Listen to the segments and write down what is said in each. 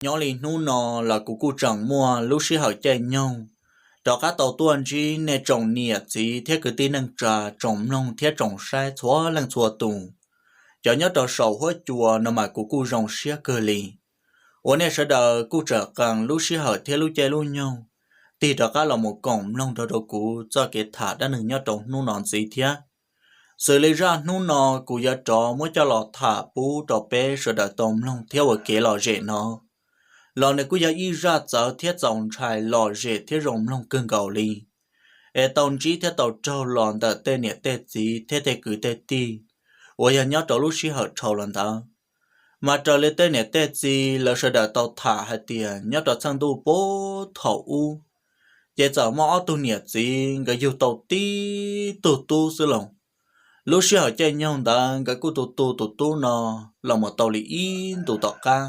Nyob li hnub no los kuv kuj tseem muaj lub sij hawm caij nyoog rov qab tau tuaj ntsib nej tsoom niam txiv thiab kwv tij neej tsa, tsoom mloog thiab tsoom saib txhua leej txhua tus. Cov nyob rau saum huab cua no mas kuv kuj zoo siab kawg li uas nej sawv daws kuj tseem qee lub sij hawm thiab lub caij lub nyoog tig rov qab los mus koom mloog nrog rau kuv txoj kev tham dab neeg nyob rau hnub no ntxiv thiab. Xws li zaj hnub no kuv yuav rov muab coj los tham pub rau peb sawv daws tau mloog thiab ua kev lom zem no, los nws kuj yog ib zaj txawv thiab txaus ntshai lom zem thiab zoo mloog kawg nkaus li, es tau ntsib thiab tau raug los ntawm tej niam tej txiv thiab tej kwv tej tij uas yog nyob rau lub sij hawm dhau los ntawd. Mas raws li tej niam tej txiv lawv sawv daws tau tham hais tias nyob rau txheej ntuj puag thaum ub, ces txawm muaj ob tug niam txiv nkawd yug tau tib tug tub xwb los. Lub sij hawm caij nyoog ntawd nkawd kuj tu tu tus tub no los mus tau li ib ntus tom qab,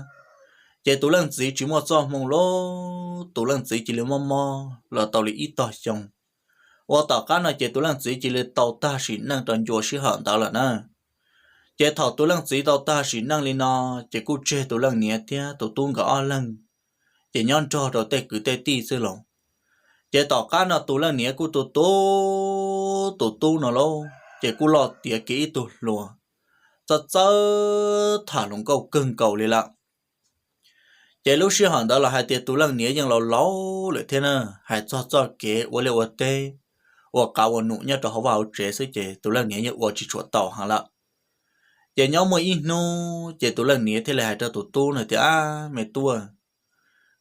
ces tus leej txiv tsis muaj txoj hmoo lawm, tus leej txiv cia li mob mob los tau li ib tog xyoo. Ua tom qab no ces tus leej txiv cia li tau tag sim neej rau ncua sij hawm ntawd lawm na. Ces thaum tus leej txiv tau tag sim neej li no, ces kuj tseg tus leej niam thiab tus tub nkawd ob leeg, ces nyob nrog rau tej kwv tej tij xwb los. Ces tom qab no tus leej niam kuj tu tu tus tub no lauj, ces kuj loj tiav kiag ib tug hluas, txawj txawj tham hluas nkauj kawg nkaus li lawm. Ces lub sij hawm ntawd los hais tias tus leej niam yeej laus laus lawm thiab na, hais txog txoj kev ua liaj ua teb, ua qav ua num nyob rau hauv vaj hauv tsev xwb ces tus leej niam yeej ua tsis tshua tau heev lawm. Ces nyob muaj ib hnub ces tus leej niam thiaj li hais rau tus tub no tias, Ab me tub,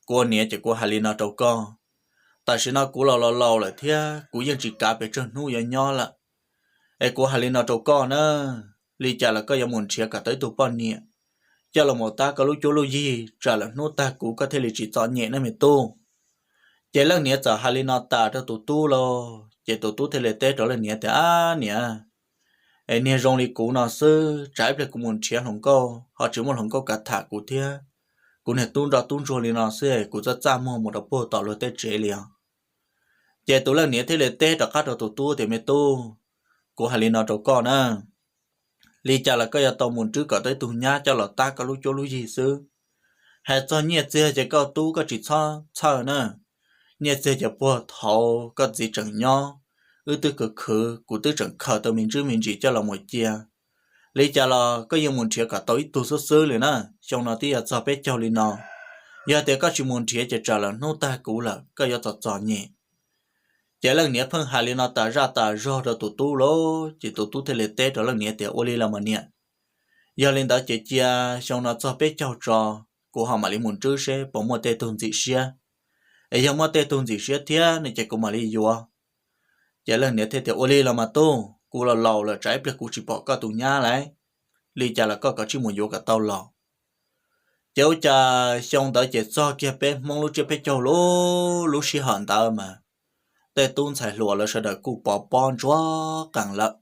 kuv ua niam ces kuv hais li no rau koj, tam sim no kuv los laus laus lawm thiab kuv yeej tsis kav pes tsawg hnub yuav nyob lawm. Es kuv hais li no rau koj na, li cas los koj yuav mus nrhiav kom tau ib tug poj niam coj los mus tab koj lub cuab lub yig, tsam lawm hnub tag kuv koj thiaj li tsis txom nyem na me tub. Ces leej niam txawm hais li no tas rau tus tub lauj, ces tus tub thiaj li teb rau leej niam tias, Ab niam, es niag zoo li kuv no xwb, tsam ib pliag kuv mus nrhiav hluas nkauj ho tsis muaj hluas nkauj kam tham kuv thiab, kuv niag tub nroj tub ntsuag li no xwb kuv txaj txaj muag mus rau puag tom luag tej tsev li os. Ces tus leej niam thiaj li teb rov qab rau tus tub tias, Me tub, kuv hais li no rau koj na, li cas los koj yuav tau mus nrhiav kom tau ib tug nyab coj los tab koj lub cuab lub yig xwb. Hais txog nyiaj txiag ces koj tub koj tsis txhob txhawj na, nyiaj txiag ces puag thaum koj txiv tseem nyob, wb twb khwv khwv, kuv twb tseem khaws tau me ntsis me ntsis coj los mus cia. Li cas los koj yeej mus nrhiav kom tau ib tug xwb xwb li na, xyoo no twb yuav txog peb caug li no, yog tias koj tsis mus nrhiav ces tsam lawm hnub tag kuv lawm koj yuav txom txom nyem. Ces leej niam pheej hais li no tas zaj tas zog rau tus tub lauj, ces tus tub thiaj li teb rau leej niam tias, Ua li los mas niam, yog li ntawd ces cia xyoo no txog peb caug tso, kuv ho mam li mus nrhiav seb puas muaj tej tug ntxim siab, es yog muaj tej tug ntxim siab thiab no ces kuv mam li yuav. Ces leej niam thiaj tias, Ua li los mas tub, kuv los laus lawm tsam ib pliag kuv tsis pom koj tus nyab lawm, li cas los koj kav tsij mus yuav kom tau los. Ces ua cas xyoo ntawd ces txog kiag peb Hmoob lub tsiab peb caug lub, lub sij hawm ntawd mas tej tub ntxhais hluas lawv sawv daws kuj pov pob ntsuag qees lawm.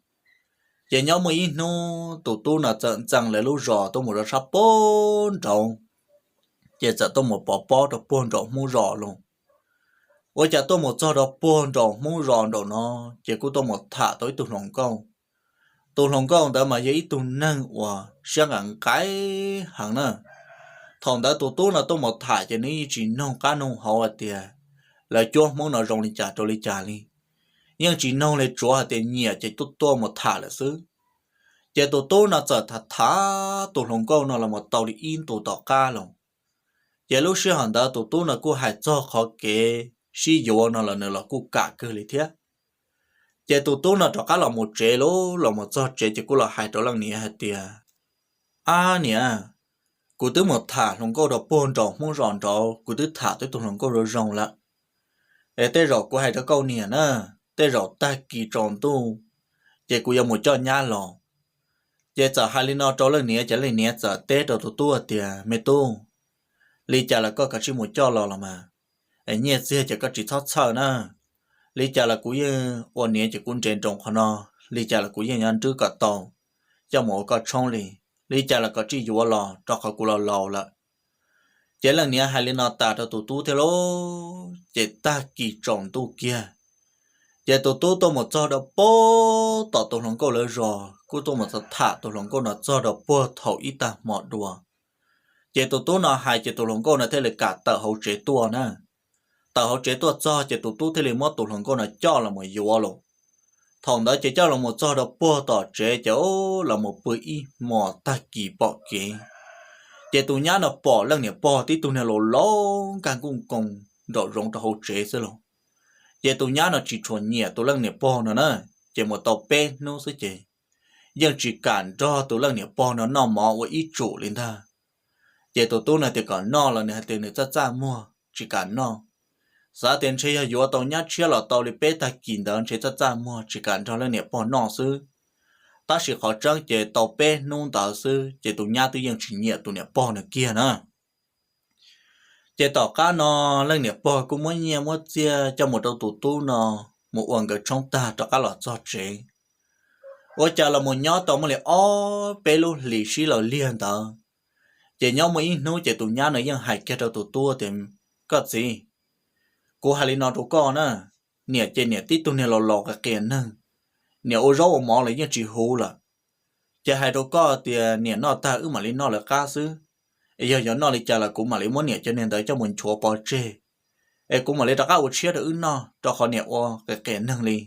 Ces nyob muaj ib hnub tus tub no txawm ntxees lawv lub zos tuaj mus rau sab puag nraud, ces txawm tuaj mus pov pob rau puag nraum Hmoob zos los. Ua cas tuaj mus txog rau puag nraum Hmoob zos nraum no, ces kuj tuaj mus tham tau ib tug hluas nkauj. Tus hluas nkauj ntawd mas yog ib tug neeg uas siab nqaim nqaim heev na. Thaum ntawd tus tub no tuaj mus tham ces nws yeej tsis noog qab noog hauv hais tias lawv cuab Hmoob no zoo li cas rau li cas li, yeej tsis noog li, tsuav hais tias nyiam ces tuaj tuaj mus tham lawm xwb. Ces tus tub no txawm tham tham tus hluas nkauj no los mus tau li ib ntus tom qab los. Ces lub sij hawm ntawd tus tub no kuj hais txog qhov kev sib yuav no los nws los kuj kam kawg li thiab. Ces tus tub no rov qab los mus tsev lauj, los mus txog tsev ces kuj los hais rau leej niam hais tias, Ab niam, kuv twb mus tham hluas nkauj rau puag nraum Hmoob zos nraud, kuv twb tham tau ib tug hluas nkauj zoo zoo lawm. Es tej zaum kuv hais rau koj niam na, tej zaum tag kis tsaus ntuj ces kuv yuav mus coj nyab los. Ces txawm hais li no rau leej niam ces leej niam txawm teb rau tus tub tias, Me tub, li cas los koj kav tsij mus coj los los mas, es nyiaj txiag ces koj tsis txhob txhawj na. Li cas los kuv yeej ua niam ces kuv nres nroos qhov no, li cas los kuv yeej yuav nrhiav kom tau coj mus ua koj tshoob li. Li cas los koj tsij yuav los rau qhov kuv los laus lawm. Ces leej niam hais li no tas rau tus tub thiab lauj, ces tag kis tsaus ntuj kiag, ces tus tub tuaj mus txog rau puag tom tus hluas nkauj lawv zos, kuj tuaj mus tham tus hluas nkauj no txog rau puag thaum ib tag hmo dua. Ces tus tub no hais ces tus hluas nkauj no thiaj li kam tawm hauv tsev tuaj na. Tawm hauv tsev tuaj txog ces tus tub thiaj li muab tus hluas nkauj no coj los mus yuav lawm. Thaum ntawd ces coj los mus txog rau puag tom tsev ces los mus pw ib hmos tag kis pom kev, ces tus nyab no pom leej niam pog tib tug niag laus laus nkag nkuj nkoos nraum zoov rau hauv tsev xwb lauj. Ces tus nyab no tsis tshua nyiam tus leej niam pog no na, ces mus tau peb hnub xwb ces yeej tsis kam nrog tus leej niam pog no noj mov ua ib tsum li ntag. Ces tus tub no tias kom noj los nws hais tias nws txaj txaj muag tsis kam noj, xav tias ntshe yog yuav tau nyab tshiab los tau li peb tag kis ntawd ntshe txaj txaj muag tsis kam nrog leej niam pog noj xwb. Tab sis qhov tseeb ces tau peb hnub ntawd xwb ces tus nyab twb yeej tsis nyiam tus niam pog no kiag na. Ces tom qab no leej niam pog kuj muab nyiaj muab txiaj coj mus rau tus tub no mus ua nkawd tshoob tag rov qab los txog tsev. Ua cas los mus nyob tau muaj li ob peb lub hlis sib law liag ntawd, ces nyob muaj ib hnub ces tus nyab no yeej hais kiag rau tus tub tias, koj txiv, kuv hais li no rau koj na, niam ces niam tib tug niag laus laus qias qias neeg, niam ua zaub ua mov los yeej tsis huv lawm. Ces hais rau koj tias niam noj tag wb mam li noj lawv qab xwb, es yog yuav noj li cas los kuv mam li muab niam cov niag ntawd coj mus nchuav pov tseg, es kuv mam li rov qab ua tshiab rau wb noj rau qhov niam ua qias qias neeg li.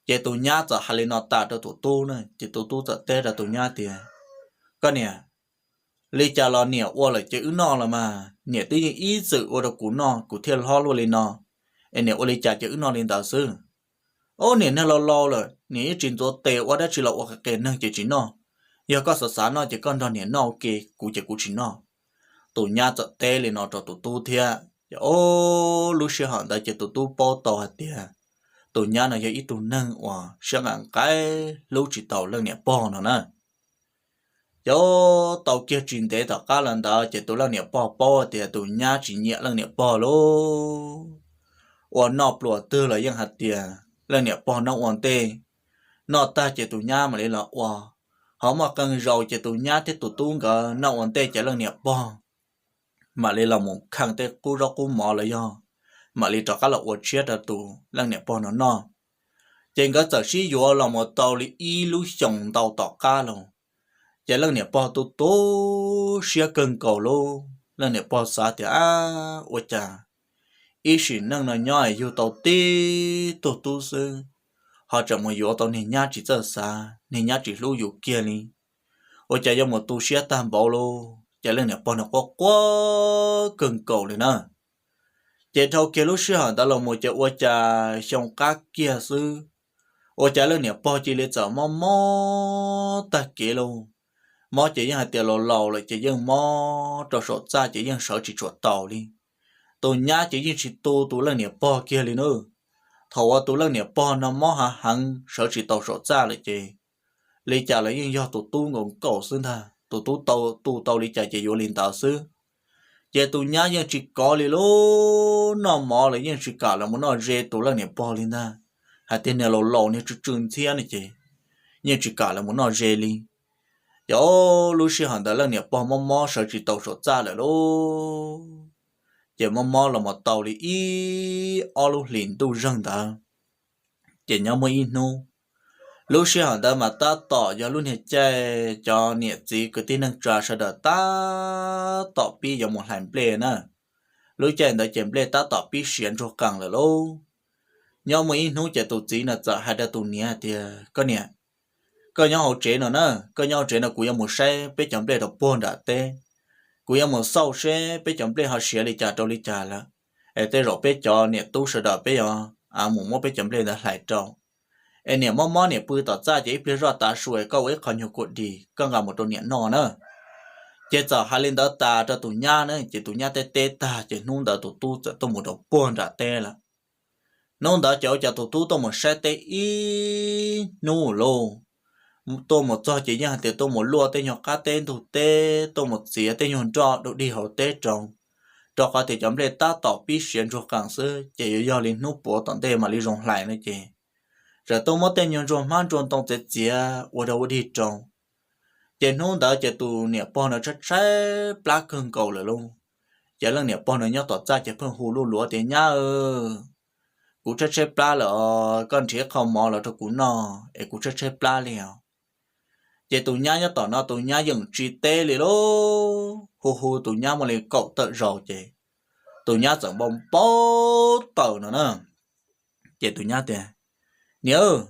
Ces tus nyab txawm hais li no tas rau tus tub na ces tus tub txawm teb rau tus nyab tias, koj niam, li cas los niam ua lawm ces wb noj los mas, niam twb yeej ib txwm ua rau kuv noj kuv thiaj hlob luaj li no, es niam ua li cas ces wb noj li ntawd xwb. Ob niam neeg laus laus lawm niam yeej tsis ntxuav tes ua dab tsi los ua qias qias neeg ces tsis noj. Yog koj xav xav noj ces koj nrog niam noj ua ke, kuv ces kuv tsis noj. Tus nyab txawm teb li no rau tus tub thiab ces ob lub sij hawm ntawd ces tus tub paub tau hais tias tus nyab no yog ib tug neeg uas siab nqaim nqaim hlub tsis tau leej niam pog no na. Ces tau kiag tsis ntev tom qab los ntawd ces tus leej niam pog paub tias tus nyab tsis nyiam leej niam pog lauj. Ua noj pluas twg los yeej hais tias leej niam pog noj ua ntej, noj tag ces tus nyab mam li los ua. Ho muaj qee zaus ces tus nyab thiab tus tub nkawd noj ua ntej ces leej niam pog mam li los mus kheej tej qub zaub qub mov los yog mam li rov qab los ua tshiab rau tus leej niam pog no noj. Ces nkawd txawm sib yuav los mus tau li ib lub xyoos ntau tom qab los, ces leej niam pog tu tu siab kawg nkaus lauj. Leej niam pog xav tias, ab, ua cas ib sim neej no nyob yug tau tib tug tub xwb, ho tseem mus yuav tau niag nyab tsis txawj xav, niag nyab tsis hlub yus kiag li, ua cas yuav mus tu siab tag npaum lauj. Ces leej niam pog no quaj quaj kawg nkaus li na. Ces dhau kiag lub sij hawm ntawd los mus ces ua cas xyoo qab kiag xwb, ua cas leej niam pog cia li txawm mob mob tag kev lauj. Mob ces yeej hais tias laus laus lawm ces yeej mob rau saum txaj ces yeej sawv tsis tshua taus li. Tus nyab ces yeej tsis tu tus leej niam pog kiag li na. Thaum uas tus leej niam pog no mob hav heev sawv tsis tau saum txaj lawm ces li cas los yeej yog tus tub nkaus nkaus xwb ntag, tus tub tau tu tau li cas ces yuav li ntawd xwb. Ces tus nyab yeej tsis kov li lauj, noj mov los yeej tsis kam los mus noj ze tus leej niam pog li ntag. Hais tias niag laus laus niag tsw tsw ntxhiab no ces yeej tsis kam los mus noj ze li. Ces lub sij hawm ntawd leej niam pog mob mob sawv tsis tau saum txaj lawm lauj. Ces mob mob los mus tau li ib ob lub hlis ntuj zeeg ntawd, ces nyob muaj ib hnub, lub sij hawm ntawd mas tab tom yog lub niag caij cov niam txiv kwv tij neej tsa sawv daws tab tom pib yuav mus hlais nplej na. Lub caij ntawd ces nplej tab tom pib siav ntsuag qees lawm lauj. Nyob muaj ib hnub ces tus txiv no txawm hais rau tus niam tias, koj niam, koj nyob hauv tsev no na, koj nyob hauv tsev no kuv yuav mus saib peb cov nplej rau puag nram teb. Kuv yuav mus xauj seb peb cov nplej ho siav li cas rau li cas lawm, es tej zaum peb cov niam tub sawv daws peb yuav mus muab peb cov nplej ntawd hlais rau. Es niam mob mob niam pw tom txaj ces ib pliag zoj tav su es koj ua ib qho nyuag kua dis koj nqa mus rau niam noj na. Ces txawm hais li ntawd tas rau tus nyab na, ces tus nyab teb teb tag ces hnub ntawd tus tub txawm tuaj mus rau puag nram teb lawm. Hnub ntawd ces ua cas tus tub tuaj mus saib teb ib hnub lauj, tuaj mus txog ces yeej hais tias tuaj mus luaj tej nyuag qab teb ntug teb, tuaj mus txiav tej nyuag nroj dug dig hauv teb rau, rau qhov tias cov nplej tab tom pib siav ntsuag qees xwb ces yuav yog li hnub puav tom ntej mam li zoo hlais no ces, txawm tuaj muab tej nyuag ntsuag hmab ntsuag ntoo txiav txiav ua rau ua dig rau. Ces hnub ntawd ces tus niam pog no tshaib tshaib plab kawg nkaus lawm lauj. Ces leej niam pog no nyob tom txaj ces pheej hu luj luav tias, nyab, kuv tshaib tshaib plab lawm os, koj nrhiav qho mov los rau kuv noj es kuv tshaib tshaib plab li os. Ces tus nyab nyob tom no tus nyab yeej tsis teb li lauj, hu hu tus nyab muaj li kaum tawm zaus ces tus nyab txawm npau npau taws no na. Ces tus nyab tias, Niam,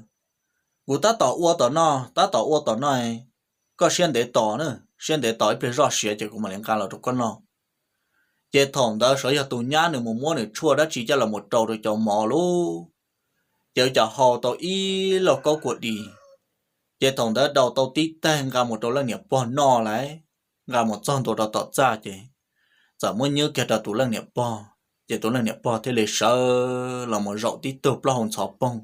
kuv tab tom ua tom no, tab tom ua tom no, koj siab ntev tos na, siab ntev tos ib pliag zoj siav ces kuv mam li nqa los rau koj noj. Ces thaum ntawd sav yog tus nyab nws mus muab nws tshuaj dab tsi coj los mus rau rau cov mov lauj, ces ua cas hau tau ib lauj kaub kua dis. Ces thaum ntawd daus tau tib taig nqa mus rau leej niam pog noj lawm, nqa mus txog ntua rau tom txaj ces txawm muab nyuab kiag rau tus leej niam pog, ces tus leej niam pog thiaj li sawv los mus zaum tib tug plaub hau ntxhov poog.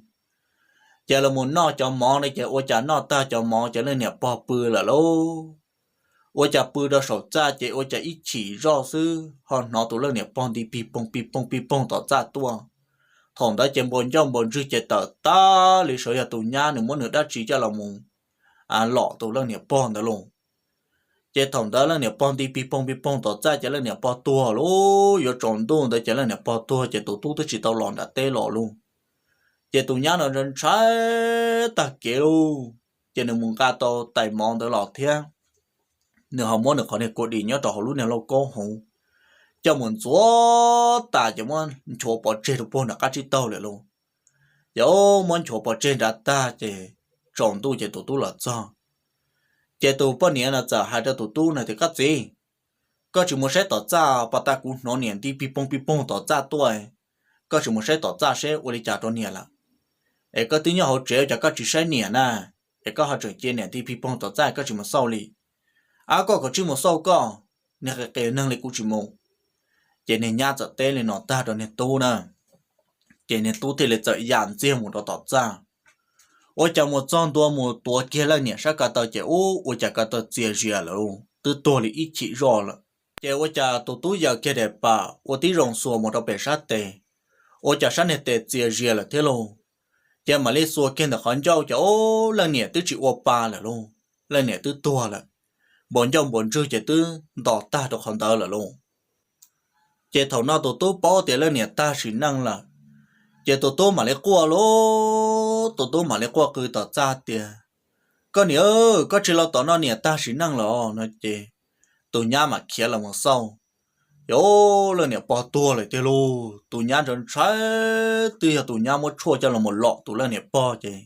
Ces los mus noj cov mov na ces ua cas noj tag cov mov ces leej niam pog pw lawm lauj. Ua cas pw rau saum txaj ces ua cas ib chim zoj xwb ho hnov tus leej niam pog nti pig poog pig poog pig poog tom txaj tuaj. Thaum ntawd ces npau ncauj npau ntswg ces tawm tag li sav yog tus nyab nws muab nws dab tsi coj los mus lom tus leej niam pog ntawd lauj. Ces thaum ntawd leej niam pog nti pig poog pig poog tom txaj ces leej niam pog tuag lauj, yuav tsaus ntuj ntawd ces leej niam pog tuag ces tus tub twb tsis tau los nram teb los lauj. Ces tus nyab no ntshai tag kev lauj, ces nws mus nqa tau tais mov ntawd los thiab nws ho muab nws qhov niag kua dis nyob rau hauv lub niag lauj kaub hauv coj mus ntxuav tas ces muab nchuav pov tseg rau puag nram qab tsib taug lawm lauj. Ces muab nchuav pov tseg nrad tag ces tsaus ntuj ces tus tub los txog. Ces tus poj niam no txawm hais rau tus tub no tias, Koj txiv, koj tsis mus saib tom txaj, pas tas kuv hnov niam nti pig poog pig poog tom txaj tuaj. Koj tsis mus saib tom txaj seb ua li cas rau niam lawm. Es koj twb nyob hauv tsev ua cas koj tsis saib niam na, es koj ho tseem cia niam nti pig poog tom txaj koj tsis mus xauj li. Ab, koj kav tsij mus xauj koj, niag qis qis neeg li kuv tsis mus. Ces niag nyab txawm teb li no tag rau niag tub na, ces niag tub thiaj li txawm yam ntxiag mus rau tom txaj. Ua cas mus txog ntua mus tuav kiag leej niam sab ko taw ces ub, ua cas ko taw txias zias lawm, twb tuag li ib chim zoj lawm. Ces ua cas tus tub yaws kiag daim pam ua tib zoo xuas mus rau pem sab tes, ua cas sab niag tes txias zias lawm thiab lauj. Ces mam li xuas kiag ntawm qhov ncauj ces ub, leej niam twb tsis ua pa lawm lauj, leej niam twb tuag lawm. Npau ncauj npau ntswg ces twb ntos tag rau qhov ntawd lawm lauj. Ces thaum no tus tub paub tias leej niam tag sim neej lawm, ces tus tub mam li quaj lauj, tus tub mam li quaj qw tom txaj tias, Koj niam, koj tsis los tom no, niam tag sim neej lawm no. Ces tus nyab mam khiav los mus xauj, yog leej niam pog tuag lawm tiag lauj. Tus nyab ntshai ntshai, twb yog tus nyab muab tshuaj coj los mus lom tus leej niam pog ces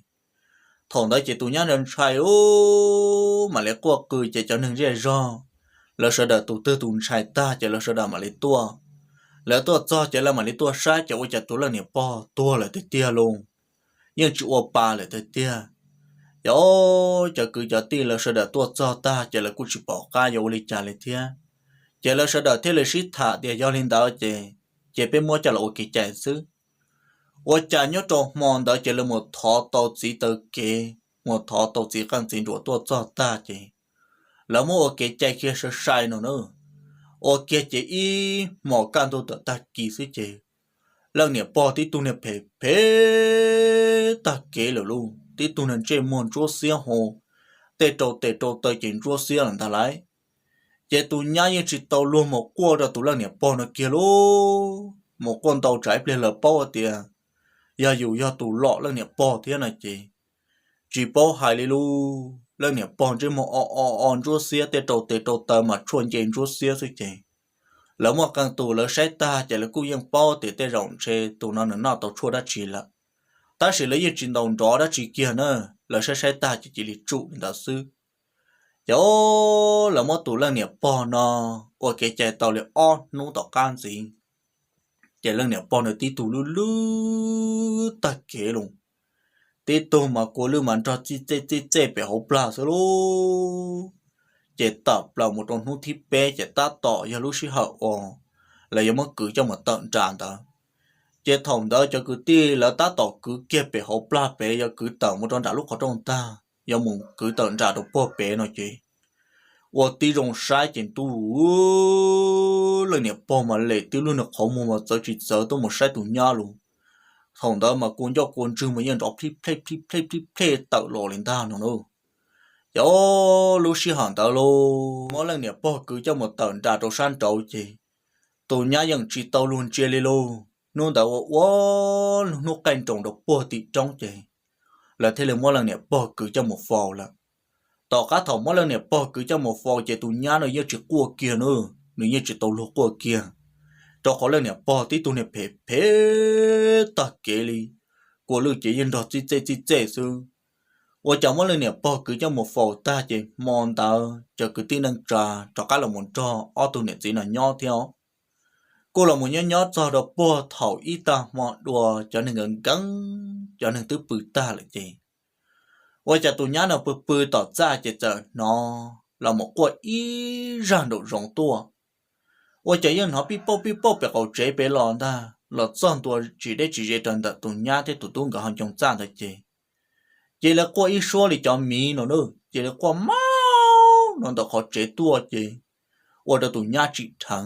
thaum ntawd ces tus nyab ntshai ntshai ub, mam li quaj qw ces cov neeg zej zog lawv sawv daws tus twg tus ntshai tag ces lawv sawv daws mam li tuaj. Lawv tuaj txog ces lawv mam li tuaj saib ces ua cas tus leej niam pog tuag lawm tiag tiag lauj, yeej tsis ua pa lawm tiag tiag. Ces cov kwv cov tij lawv sawv daws tuaj txog tag ces lawv kuj tsis pom qab yuav ua li cas li thiab. Ces lawv sawv daws thiaj li sib tham tias yog li ntawd ces, ces peb muab coj los ua kev cai xwb. Ua cas nyob rau hmo ntawd ces lawv mus thov tau txiv taw kev, mus thov tau txiv qeej txiv nruas tuaj txog tag ces lawv muab ua kev cai kiag sai sai no na. Ua kiag ces ib hmos kaj ntug tawm tag kis xwb ces leej niam pog tib tug niag phem phem tag kev lawm lauj, tib tug niag ntsej muag ntsuab xiab ho, tej rau tes rau taw ces ntsuab xiab lawm ntag lauj. Ces tus nyab yeej tsis tau luag mus quaj rau tus leej niam pog no kiag lauj, mus quaj ntau tsam ib pliag lawv paub tias yog yus yog tus lom leej niam pog thiab no ces tsis paub hais li lauj. Leej niam pog ntsej muag o o o ntsuab xiab, tej rau tes rau taw mas tshuaj nce ntsuab xiab xwb ces lawv muaj qee tus lawv saib tag ces lawv kuj yeej paub tias tej zaum ntshe tus no nws noj tau tshuaj dab tsi lawm, tab sis lawv yeej tsis ntaus nrov dab tsi kiag na, lawv saib saib tag ces cia li tsum li ntawd xwb. Ces lawv muab tus leej niam pog no ua kev cai tau li ob hnub tom qab ntxiv, ces leej niam pog nws tib tug lwj lwj tag kev los, tib tug mas kua lwj mas nrog txij txej txij txej pem hauv plag xwb lauj. Ces tawm plaws mus rau hnub thib peb ces tab tom yog lub sij hawm uas lawv yuav muab kwv coj mus tawm nram ntawd. Ces thaum ntawd cov kwv tij lawv tab tom kwv kiag pem hauv plag pem, yuav kwv tawm mus rau nram lub qhov rooj tag, yuav mus kwv tawm nram rau puag pem no ces ua tib zoo saib ces ntuj, leej niam pog mas lem tib lub nws qhov muag mas txawv tsis txawv tuaj mus saib tus nyab los. Thaum ntawd mas kua ncauj kua ntswg mas yeej nrov plij plej plij plej plij plej tawm los li ntag no na. Ces lub sij hawm ntawd los muab leej niam pog kwv coj mus tawm nram rau sab nraud ces tus nyab yeej tsis tau luag ntsia li lauj. Hnub ntawd ua ua hnub qaij nroos rau puag tim roob ces lawv thiaj li muab leej niam pog kwv coj mus faus lawm. Tom qab thaum muab leej niam pog kwv coj mus faus ces tus nyab no yeej tsis quaj kiag na, nws yeej tsis tau luag quaj kiag, rau qhov leej niam pog tib tug niag phem phem tag kev li, kua lwj ces yeej nrog txij txej txij txej xwb. Ua cas muab leej niam pog kwv coj mus faus tag ces hmo ntawd cov kwv tij neej tsa rov qab los mus nrog ob tug niam txiv no nyob thiab os. Kuj los mus nyob nyob txog rau puag thaum ib tag hmo dua cov neeg nkees nkees, cov neeg twb pw tag lawm ces ua cas tus nyab no pw pw tom txaj ces txawm hnov los mus quaj ib zaj nraum zoov tuaj. Ua cas yeej hnov pib pauj pib pauj pem qaum tsev pem los ntag, los txog ntua tsis deb tsis ze rau ntawm tus nyab thiab tus tub nkawd ho ncoo txaj ntawd ces cia li quaj ib suab li cov miv no na, cia li quaj mauj no ntawm qhov tsev tuaj ces ua rau tus nyab tsim dheev.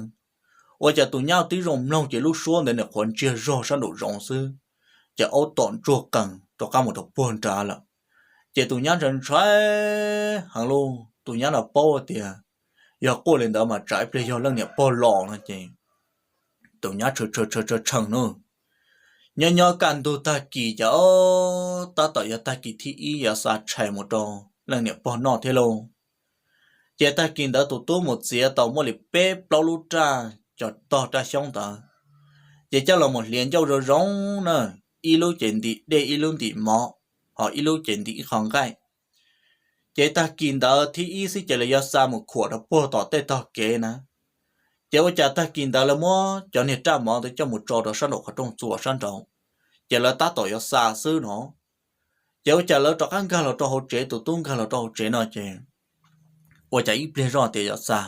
Ua cas tus nyab tib zoo mloog ces lub suab ntawd nws qhuav ntsiag zog sab nraum zoov xwb, ces aub tom ntsuag qees rov qab mus rau puag nrad lawm. Ces tus nyab ntshai ntshai heev lauj, tus nyab no paub tias yog quaj li ntawd mas tsam ib pliag yog leej niam pog los no ces tus nyab tshee tshee tshee tshee na. Nyob nyob kaj ntug tag kis ces tab tom yog tag kis thib ib yuav xa tshais mus rau leej niam pog noj thiab lauj. Ces tag kis ntawd tus tub mus txiav tau muaj li peb plaub lub raj cov tog raj xyoob ntawd, ces coj los mus hliav ncauj zoo zoo na, ib lub ces ntim dej ib lub ntim mov, ho ib lub ces ntim ib qho nqaij. Ces tag kis ntawd thib ib xwb ces lawv yuav xa mus khuam rau puag tom tej tog kev na. Ces ua cas tag kis ntawd lawv muab cov niag raj mov ntawd coj mus tso rau sab nraum qhov rooj txuas sab nraud, ces lawv tab tom yuav xa xwb no. Ces ua cas lawv rov qab nkag los rau hauv tsev, tus tub nkag los rau hauv tsev no ces ua cas ib pliag zoj tias yuav xa,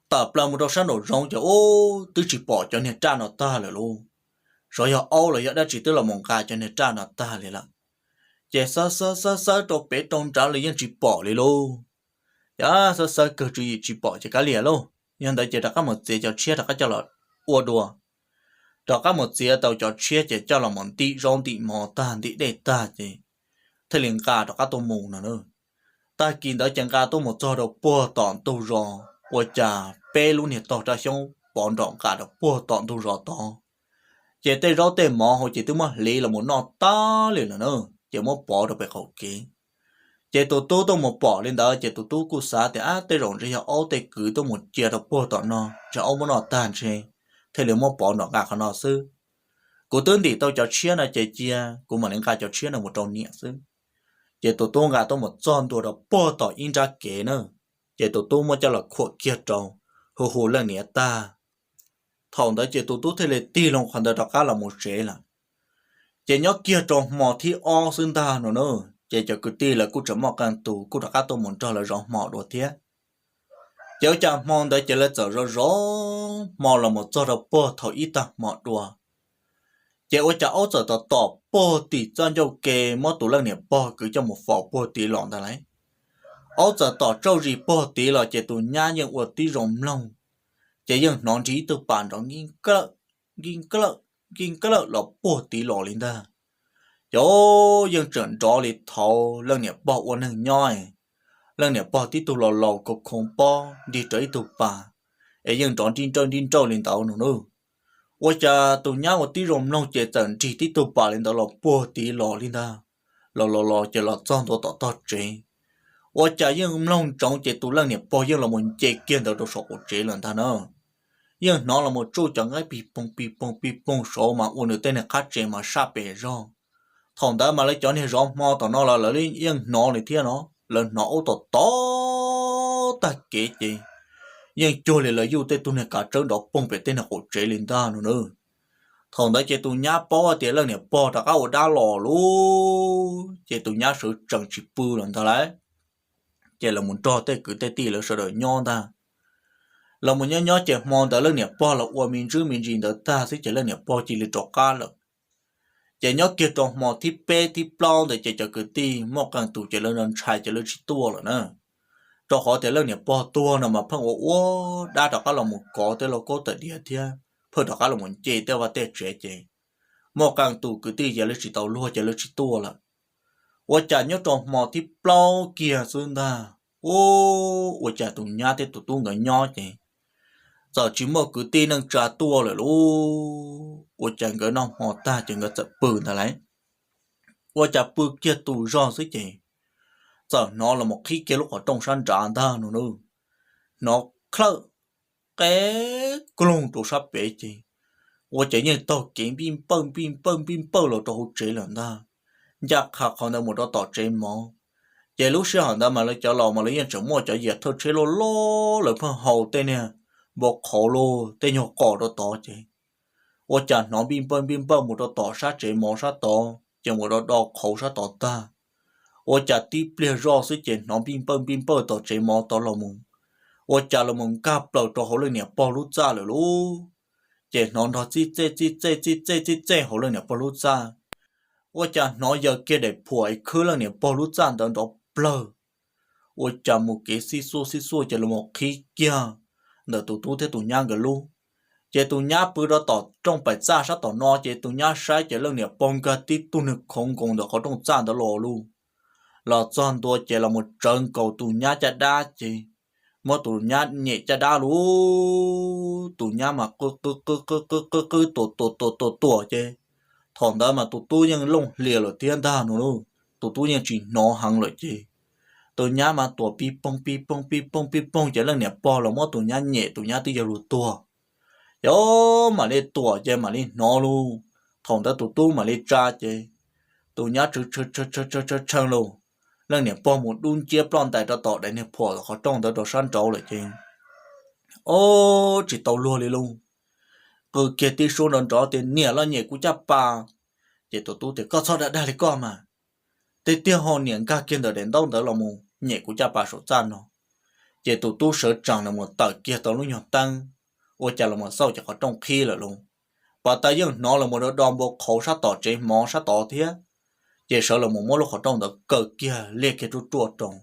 tawm plaws mus rau sab nraum zoov ces ub twb tsis pom cov niag raj no tag lawm lauj. Xyov yog aub los yog dab tsi twb los mus nqa cov niag raj no tag li lawm. Ces xawb xawb xawb xawb rau pem rau nrad los yeej tsis pom li lauj. Ces xawb xawb kawg tswv yim tsis pom ces kav liam lauj, yog ntawd ces rov qab mus txiav cov tshiab rov qab coj los ua dua. Rov qab mus txiav tau cov tshiab ces coj los mus ntim zaub ntim mov tag ntim dej tag ces thiaj li nqa rov qab tuaj mus no na. Tag kis ntawd ces nqa tuaj mus txog rau puag tom ntug zos, ua cas peb lub niag tog raj xyoob pov nrom nqa rau puag tom ntug zos tod. Ces tej zaub tej mov hauv ces twb muab hliv los mus noj tag li lawm na, ces muab pov rau pem qaum kev. Ces tus tub tuaj mus pom li ntawd ces tus tub kuj xav tias, ab, tej zaum ntshe yog aub tej kwv tuaj mus cia rau puag tom no, ntshe aub muab noj tag ntshe thiaj li muab pov nrom nqa qhov no xwb. Kuv twb ntim tau cov tshiab no ces cia kuv mam li nqa cov tshiab no mus rau niam xwb. Ces tus tub nqa tuaj mus txog ntua rau puag tom ib nrab kev na, ces tus tub muab coj los khuam kiag rau, hu hu leej niam tag. Thaum ntawd ces tus tub thiaj li tig loo qhov ntawd rov qab los mus tsev lawm. Ces nyob kiag rau hmo thib ob xwb ntag no na, ces cov kwv tij lawv kuj tseem muaj qee tus kuj rov qab tuaj mus nrog lawv zov hmo dua thiab. Ces ua cas hmo ntawd ces lawv txawm zov zov hmo los mus txog rau puag thaum ib tag hmo dua, ces ua cas aub txawm tom tom puag tim txoj ncauj ke muab tus leej niam pog kwv coj mus faus puag tid los ntag lauj. Aub txawm tom tsauj zis puag tid los ces tus nyab yeej ua tib zoo mloog, ces yeej hnov nrig ib tug pas nrov nkij klawj nkij klawj nkij klawj los puag tid los li ntag. Ces yeej tseem nrov li thaud leej niam pog ua neeg nyob, leej niam pog tib tug los laus khov khov pob nrig rawv ib tug pas, es yeej nrov nrij nrawj nrij nrawj li ntawd no na. Ua cas tus nyab ua tib zoo mloog ces txawm nrig tib tug pas li ntawd los puag tid los li ntag. Los los los ces los txog ntua tom tog tsev, ua cas yeej mloog ntsoov ces tus leej niam pog yeej los mus nce kiag ntawd rau saum qaum tsev lawm ntag na. Yeej hnov los mus tsuj cov nqaij pig poog pig poog pig poog saud mas ua nws tej niag qab tsev mas saj pes zog. Thaum ntawd mas lawv cov niag zov hmo tom no los lawv yeej hnov li thiab no, lawv hnov aub tom tom tag kev ces yeej cuag li lawv yuj tej tug niag kav tsawb nrov poog pem tej niag qaum tsev li ntag no na. Thaum ntawd ces tus nyab paub tias leej niam pog rov qab ua dab los lauj, ces tus nyab sawv tsees tsis pw lawm ntag lauj. Ces los mus nrog tej kwv tej tij lawv sawv daws nyob ntag. Los mus nyob nyob ces hmo ntawd leej niam pog los ua me ntsis me ntsis ntawd tag xwb ces leej niam pog cia li rov qab lawm. Ces nyob kiag rau hmo thib peb thib plaub ntawd ces cov kwv tij muaj qee tus ces lawv ntshai ces lawv tsis tuaj lawm na. Rau qhov tias leej niam pog tuag no mas pheej ua ua dab rov qab los mus kov tej lauj kaub tais diav thiab pheej rov qab los mus nce tej vaj tej tsev ces muaj qee tus kwv tij ces lawv tsis tau luag ces lawv tsis tuaj lawm. Ua cas nyob rau hmo thib plaub kiag xwb ntag, ua cas tus nyab thiab tus tub nkawd nyob ces txawm tsis muaj kwv tij neej tsa tuaj lawm lauj. Ua cas nkawd noj hmo tag ces nkawd txawm pw ntag lauj. Ua cas pw kiag tus zog xwb ces txawm hnov los mus qhib kiag lub qhov rooj sab nrad ntag no na. Hnov khlawj qe kloog rau sab pem ces ua cas yeej taug kev npij npawj npij npawj npij npawj los rau hauv tsev lawm ntag. Ncaj qha qhov ntawd mus rau tom tsev mov, ces lub sij hawm ntawd mas lawv cov laus mas lawv yeej tseem muaj cov yias thawj tsheb loj loj, lawv pheej haus tej niag npau qhauv los tej nyuag qos rau tod ces ua cas hnov npij npawj npij npawj mus rau tom sab tsev mov sab tod ces mus rau do qhauv sab tod tag. Ua cas tib pliag zoj xwb ces hnov npij npawj npij npawj tom tsev mov tod los mus, ua cas los mus nkag plaws rau hauv leej niam pog lub txaj lawm lauj. Ces hnov nrov txij txej txij txej txij txej txij txej hauv leej niam pog lub txaj. Ua cas hnov yaws kiag daim phuam es khwb leej niam pog lub txaj ntawd nrov plawg. Ua cas mus kev xib xuaj xib xuaj ces los mus qhib kiag ntawm tus tub thiab tus nyab nkawd lub. Ces tus nyab pw rau tom rooj paim txaj sab tom no ces tus nyab saib ces leej niam pog nkag tib tug niag khoov nkoos ntawm qhov rooj txaj ntawd los lauj. Los txog ntua ces los mus tsawv nkaus tus nyab caj dab ces muab tus nyab nyem caj dab lauj. Tus nyab mas qw qw qw qw qw qw qw tuam tuam tuam tuam tuam ces thaum ntawd mas tus tub yeej looj hlias lawm thiab ntag no lauj, tus tub yeej tsis hnov heev lawm ces tus nyab mas tuam pib poog pib poog pib poog pib poog ces leej niam pog los muab tus nyab nyem tus nyab twb yuav luag tuag. Ces mam li tuam ces mam li hnov lauj, thaum ntawd tus tub mam li tsa ces tus nyab tshee tshee tshee lauj, leej niam pog mus dub nciab ploj ntais rau tom daim niag phuam qhov rooj ntawd rau sab nraud lawm ces ob tsis tau luag li lauj. Qw kiag tib suab nrov nrov tias niam los nyem kuv caj pas. Ces tus tub tias koj txhob dag dag li koj mas, tiag tiag ho niam nkag kiag ntawm daim ntaub ntawd los mus nyem kuv caj pas saum txaj no. Ces tus tub sawv tsees los mus tawm kiag tau lub nyuag teeb, ua cas los mus xauj ces qhov rooj qhib lawm lauj. Pas tas yeej hnov los mus do do npau qhauv sab tom tsev mov sab tod thiab. Ces sawv los mus muab lub qhov rooj ntawd kaw kiag liaj kiag ruaj ruaj rau.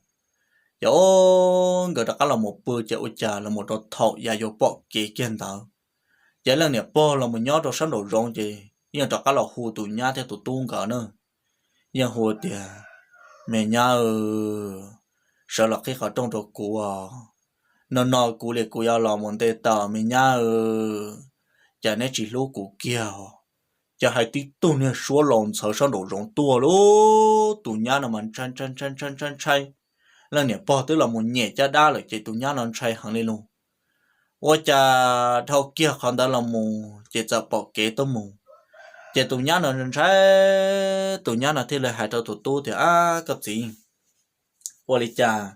Ces ob nkawd rov qab los mus pw ces ua cas los mus rau thaum yam yuav pom kev kiag ntawd, ces leej niam pog los mus nyob rau sab nraum zoov ces yeej rov qab los hu tus nyab thiab tus tub nkawd na. Yeej hu tias me nyab, sawv los qhib qhov rooj rau kuv os. No no kuv li kuv yuav los mus nte taws me nyab, cas neb tsis hlub kuv kiag os. Ces hais tib tug niag suab laus ntxhawv sab nraum zoov tuaj lauj. Tus nyab no mas ntshai ntshai ntshai ntshai ntshai ntshai, leej niam pog twb los mus nyem caj dab lawm ces tus nyab no ntshai heev li lauj. Ua cas dhau kiag qhov ntawd los mus ces txawm pom kev tuaj mus. Ces tus nyab no ntshai, tus nyab no thiaj li hais rau tus tub tias ab koj txiv, ua li cas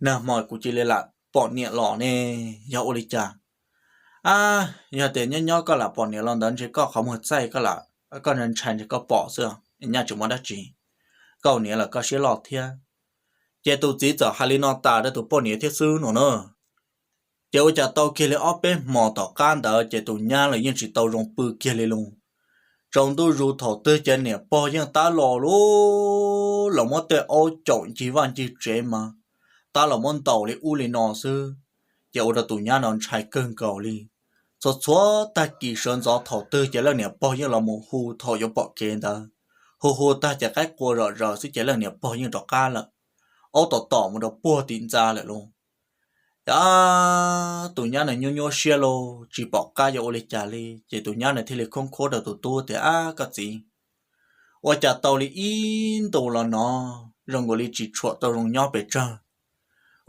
nag hmo kuv cia li lam pom niam los ne, yog ua li cas? Ab yog tias nyob nyob koj lam pom niam los ntawd ntshe koj qhov muag txaij, koj ntshai ntshe koj pom xwb, nyaj tsis muaj dab tsi, koj niam los koj siab loj thiab. Ces tus txiv txawm hais li no tas rau tus poj niam thiab xwb no na. Ces ua cas tau kiag li ob peb hmos tom qab ntawd ces tus nyab los yeej tsis tau zoo pw kiag li lauj. Tsaus ntuj zus thaum twg ces niam pog yeej tab los lauj, los muab tej aub caum ncig vaj ncig tsev mas tab los muab ntaus li ub li no xwb. Ces ua rau tus nyab no ntshai kawg nkaus li. Txhua txhua tag kis sawv ntxov thaum twg ces leej niam pog yeej los mus hu thaum yuav pom kev ntawd. Hu hu tag ces qaib qua zom zaws xwb ces leej niam pog yeej rov qab lawm, aub tom tom mus rau puag tim ntxa lawm lauj. Ces tus nyab no nyuaj nyuaj siab lauj, tsis pom qab yuav ua li cas li ces tus nyab no thiaj li khoob khuab rau tus tub tias ab koj txiv, ua cas tau li ib ntus los no zoo nkaus li tsis tshuam tau zoo nyob pes tsawg.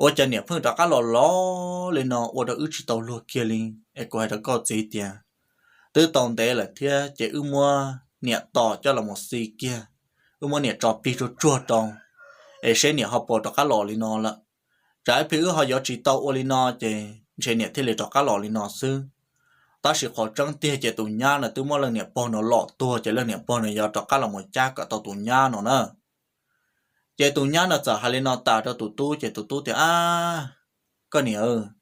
Ua cas niam pheej rov qab los los li no ua rau wb tsis tau luag kiag li. Es kuv hais rau koj txiv tias twb tau ntev lawm thiab ces wb muab niam tos coj los mus xi kiag, wb muab niam tso plig tsuag tsuag rau, es seb niam ho puas rov qab los li no lawm. Tsam ib pliag wb ho yuav tsis tau ua li no ces ntshe niam thiaj li rov qab los li no xwb. Tab sis qhov tseeb tiag ces tus nyab no twb muab leej niam pog no lom tuag ces leej niam pog no yuav rov qab los mus cab kom tau tus nyab no na. Ces tus nyab no txawm hais li no tas rau tus tub ces tus tub tias ab koj niam,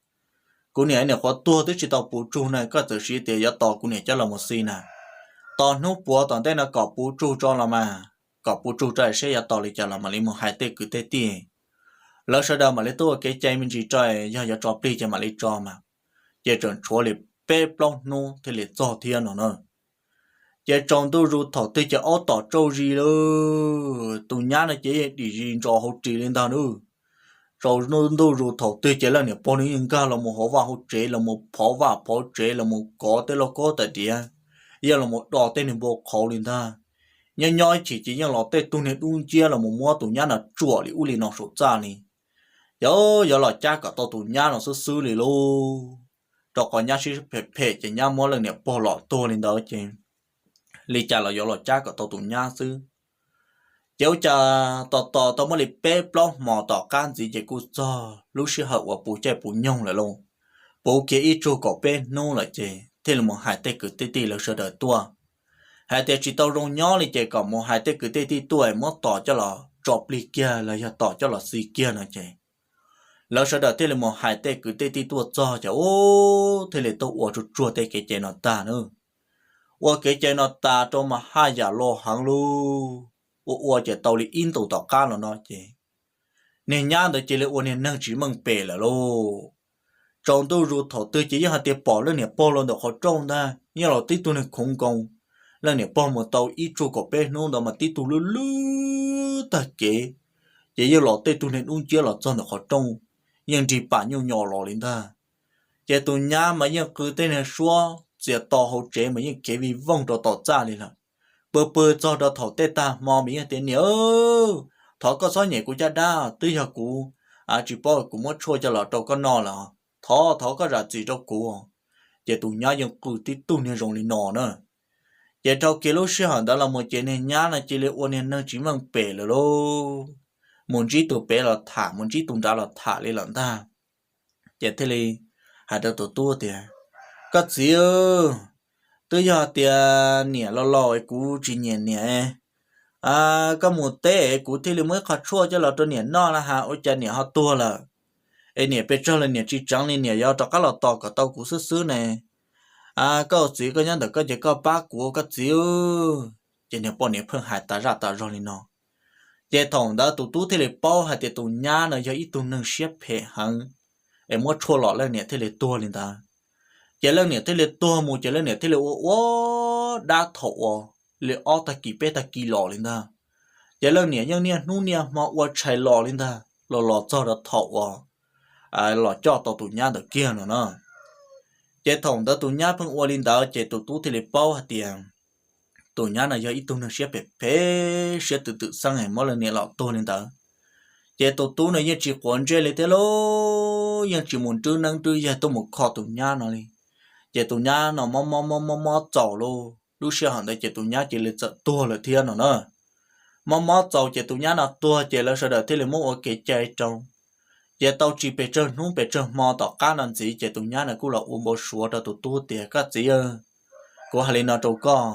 kuv niam niam qhuav tuag twb tsis tau puv tsug na koj txawm siv tias yuav tos kuv niam coj los mus xi na. Tos hnub puav tom ntej no kom puv tsug tso los mas, kom puv tsug tso seb yuav tos li cas los mam li mus hais tej kwv tej tij, lawv sawv daws mam li tuaj ua kev cai me ntsis tso, yog yuav tso plig ces mam li tso mas. Ces tseem tshuav li peb plaub hnub thiaj li txog thiab no na. Ces tsaus ntuj zus thaum twg ces aub tom tsauj zis lawm, tus nyab no ces yeej dim zis ntsos hauv ris li ntag na. Tsaus ntuj zus thaum twg ces leej niam pog no yeej nkag los mus hauv vaj hauv tsev los mus phov vaj phov tsev los mus kov tej lauj kaub tais diav, yeej los mus do tej niag npau qhauv li ntag. Nyob nyob ib chim ces yeej los tej tug niag dub nciab los mus muab tus nyab no tsuam li ub li no saum txaj li. Ces yuav los cab kom tau tus nyab no xwb xwb li lauj, rau qhov nyab sib phem phem ces nyab muab leej niam pog lom tuag li ntawd ces li cas los yuav los cab kom tau tus nyab xwb. Ces ua cas tos tos tau muaj li peb plaub hmo tom qab ntxiv ces kuj txog lub sij hawm uas puv caij puv nyoog lawm lauj. Puv kiag ib tsug kaum peb hnub lawm ces thiaj li mus hais tej kwv tej tij lawv sawv daws tuaj hais tias tsis tau zoo nyob li ces kom mus hais tej kwv tej tij tuaj es muab tos coj los tso plig kiag los yog tos coj los xi kiag no ces lawv sawv daws thiaj li mus hais tej kwv tej tij tuaj txog ces ub thiaj li tuaj ua tsuag tsuag tej kev cai no tag na. Ua kev cai no tas rau mas haj yam loj heev lauj. Ua ua ces tau li ib ntus tom qab los no ces niag nyab ntawd cia li ua niag neeg tsis meej pem lawm lauj. Tsaus ntuj zus thaum twg ces yeej hais tias pom leej niam pog los ntawm qhov rooj ntag, yeej los tib tug niag khoov nkoos. Leej niam pog mus tau ib tsug kaum peb hnub ntawd mas tib tug lwj lwj tag kev, ces yeej los tej tug niag dub nciab los txog ntawm qhov rooj, yeej nrig pam nyuj nyos los li ntag. Ces tus nyab mas yeej qw tej niag suab txias to hauv tsev mas yeej kev vij voog rau tom txaj li lawm. Pw pw txog rau thaum tej tag hmo mas yeej tias niam, thov koj txhob nyem kuv caj dab, twb yog kuv tsis paub kuv muab tshuaj coj los rau koj noj lawm, thov thov koj zam txim rau kuv. Ces tus nyab yeej qw tib tug niag zoo li no na. Ces dhau kiag lub sij hawm ntawd los mus ces niag nyab no cia li ua niag neeg tsis meej pem lawm lauj. Mus ntsib tus pem los tham, mus ntsib tus nrad los tham li lawm ntag. Ces thiaj li hais rau tus tub tias, koj txiv, twb yog tias niam laus laus es kuv tsis nyiam niam, koj mus teb es kuv thiaj li muab ib qho tshuaj coj los rau niam noj na has, ua cas niam ho tuag lawm? Es niam pes tsawg los niam tsis tseev li, niam yuav rov qab los tos kom tau kuv xwb xwb ne. Koj ua txiv koj nyob ntawm koj ces koj pab kuv koj txiv. Ces niag poj niam pheej hais tas zaj tas zog li no. Ces thaum ntawd tus tub thiaj li paub hais tias tus nyab no yog ib tug neeg siab phem heev, es muab tshuaj los leej niam thiaj li tuag li ntawd. Ces leej niam thiaj li tuag mus ces leej niam thiaj li ua ua dab thaum uas li ob tag kis peb tag kis los li ntag. Ces leej niam yeej niaj hnub niaj hmo ua tshais los li ntag, los los txog rau thaum uas los coj tau tus nyab ntawd kiag no na. Ces thaum ntawd tus nyab pheej ua li ntawd ces tus tub thiaj li paub hais tias tus nyab no yog ib tug neeg siab phem phem siab twm twm xeeb es muab leej niam los tuag li ntawd. Ces tus tub no yeej tsis quav ntsej li thiab lauj, yeej tsis mus nrwb neeb nrwb yaig tuaj mus kho tus nyab no li. Ces tus nyab no mob mob mob mob mob txaus lauj, lub sij hawm ntawd ces tus nyab cia li txawm tuag lawm thiab no na. Mob mob txaus ces tus nyab no tuag ces lawv sawv daws thiaj li muab ua kev cai rau. Ces tau tsis pes tsawg hnub pes tsawg hmo tom qab no ntxiv ces tus nyab no kuj los ua npau suav rau tus tub tias koj txiv, kuv hais li no rau koj,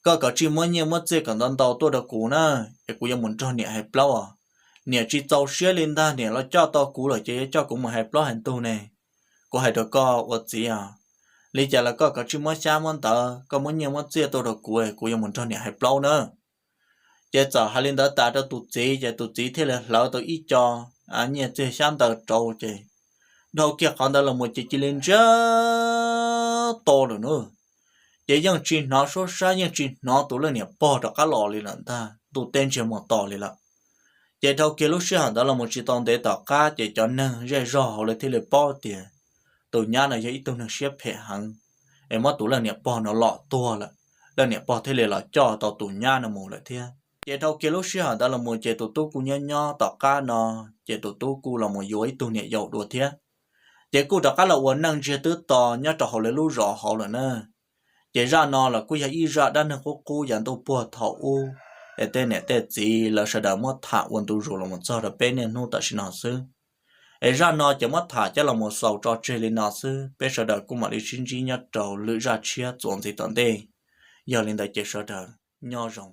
koj kav tsij muab nyiaj muab txiaj kom ntau ntau tuaj rau kuv na, es kuv yuav mus nrog niam hais plaub os. Niam tsis txaus siab li ntag, niam los coj tau kuv lawm ces yuav coj kuv mus hais plaub hais ntug ne. Kuv hais rau koj ua txiv os, li cas los koj kav tsij muab xyab muab ntawv, koj muab nyiaj muab txiaj tuaj rau kuv, kuv yuav mus nrog niam hais plaub na. Ces txawm hais li ntawd tas rau tus txiv ces tus txiv thiaj li hlawv tau ib co nyiaj txiag xyab ntawv rau ces dhau kiag qhov ntawd los mus ces cia li ntsiag to lawm na. Ces yeej tsis hnov suab sab, yeej tsis hnov tus leej niam pog rov qab los li lawm ntag, ntuj teb ntsiag mus to li lawm. Ces dhau kiag lub sij hawm ntawd los mus tsis tau ntev tom qab ces cov neeg zej zog hauv lawv thiaj li paub tias tus nyab no yog ib tug neeg siab phem heev, es muab tus leej niam pog no lom tuag lawm. Leej niam pog thiaj li los coj tau tus nyab no mus lawm thiab. Ces dhau kiag lub sij hawm ntawd los mus ces tus tub kuj nyob nyob tom qab no, ces tus tub kuj los mus yuav ib tug niam yau dua thiab. Ces kuj rov qab los ua neej ntsiag twb to nyob rau hauv lawv lub zos hauv lawm na. Ces zaj no los kuj yog ib zaj dab neeg qub qub yav ntuj puag thaum ub, es tej niam tej txiv lawv sawv daws muab tham ua ntu zus los mus txog rau peb niaj hnub tam sim no xwb. Es zaj no ces muab tham coj los mus xaus tso tseg li no xwb, peb sawv daws kuj mam li sib ntsib nyob rau lwm zaj tshiab txuas ntxiv tom ntej. Yog li ntawd ces sawv daws nyob zoo.